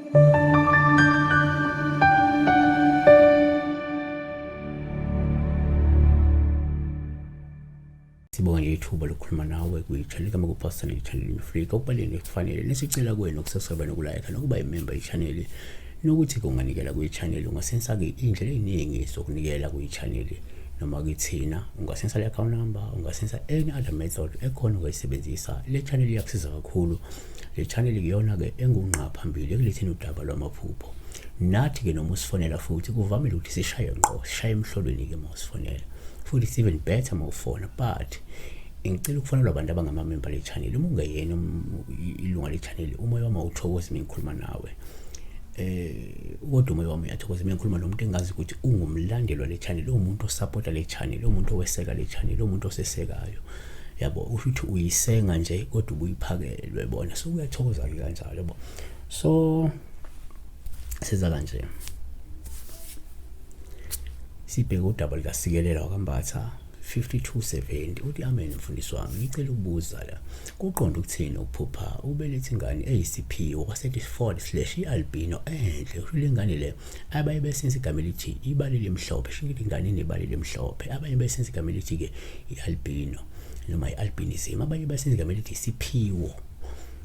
Sibonga nje ithuba lokukhuluma nawe kwi-channel kaMakupastor ne-channel Africa. Okubalulekile kufanele nesicela kwenu ukusubscribe nokulayikha nokuba imember ye-channel nokuthi kunganikela kwi-channel. Ungasensa-ke iy'ndlela ey'ningi zokunikela kwi-channel noma kithina, ungasensa le account number, ungasensa any other method ekhona ungayisebenzisa. Le channel iyakusiza kakhulu. Le channel kuyona-ke engungqa phambili ekuletheni udaba lwamaphupho. Nathi-ke noma usifonela futhi kuvamile ukuthi sishaye ngqo, sishaye emhlolweni-ke uma usifonela. Futhi it's even better uma ufona, but ngicela ukufonelwa abantu abangamamemba le channel. Uma ungeyena ilunga le channel, umoya wami awuthokozi uma ngikhuluma nawe. Kodwa umoya wami uyathokoza uma ngikhuluma nomuntu engazi ukuthi ungumlandeli wale channel, uwumuntu osapota le channel, uwumuntu oweseka le channel, uwumuntu osesekayo. Yabo, usho ukuthi uyisenga nje kodwa ubuyiphakelwe bona. So kuyathokoza-ke kanjalo, yabo. So siza kanje, sibheke udaba likaSikelela wakaMbatha 5270. Uthi amen mfundisi wami, ngicela ukubuza la, kuqonda ukuthini ukuphupha ubeletha ingane eyisiphiwo kwa-34 slash i-albino enhle? Kusho le ngane le abaye besenza igama elithi ibala elimhlophe, sho ukuthi ingane inebala elimhlophe. Abanye besenza igama elithi-ke i-albino noma i-albinism, abanye besenza igama elithi isiphiwo,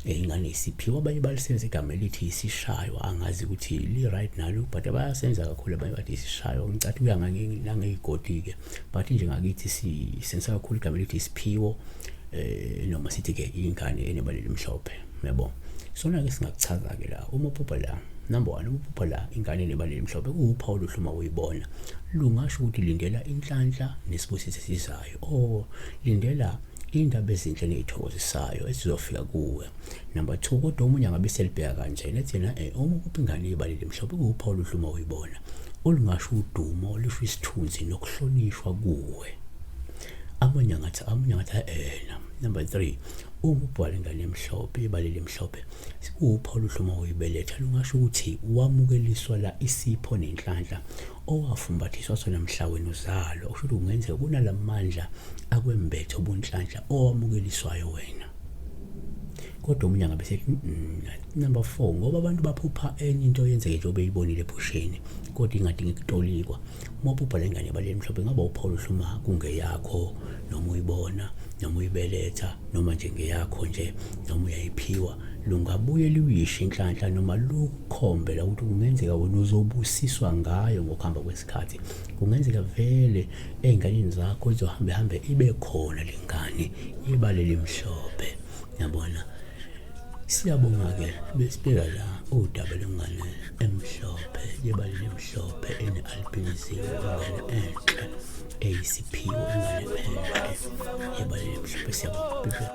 ingane isiphiwo, abanye balisenza igama elithi isishayo. Angazi ukuthi li-right nalo, but bayasenza kakhulu. Abanye bathi isishayo, ngicathi kuya nangey'godi-ke, but nje ngakithi sisenza kakhulu igama elithi isiphiwo, noma sithi-ke ingane enebala elimhlophe, yabo. Sona-ke singakuchaza-ke la uma uphupha la. Number one, uma uphupha la ingane enebala elimhlophe, kuwuphawu oluhle uma uyibona. Lungasho ukuthi lindela inhlanhla nesibusiso esizayo, or lindela iy'ndaba ezinhle ney'thokozisayo ezizofika kuwe. Number two, kodwa omunye angabe selibheka kanje, lethi yena uma uphupha ingane yebala elimhlophe, kuwuphawu oluhle uma uyibona, olungasho udumo, lusho isithunzi nokuhlonishwa kuwe. Amanye angathi ena. Number three, uma ubhala ingane emhlophe, ibala elimhlophe, kuwuphawu oluhle uma uyibeletha, lungasho ukuthi wamukeliswa la isipho nenhlanhla owafumbathiswa sona mhla wena uzalwa. Usho ukuthi kungenzeka kunalamandla akwembethe obunhlanhla owamukeliswayo wena. Kodwa omunye angabe sethi number 4, ngoba abantu baphupha enye into yenzeke nje obeyibonile ephusheni kodwa ingadingi kutolikwa. Uma uphupha le ngane ebala elimhlophe, ngaba uphawu oluhle uma kungeyakho, noma uyibona, noma uyibeletha, noma nje ngeyakho nje, noma uyayiphiwa, lungabuye luyishe inhlanhla noma lukhombe la ukuthi kungenzeka wena uzobusiswa ngayo ngokuhamba kwesikhathi. Kungenzeka vele ey'nganeni zakho izohambe hambe ibe khona le ngane ibala elimhlophe, yabona. Siyabonga-ke, besibheka la udaba lwengane emhlophe yebala elimhlophe ene-albinism, ingane enhle eyisiphiwo, ingane enhle yebala elimhlophe. Siyabonga.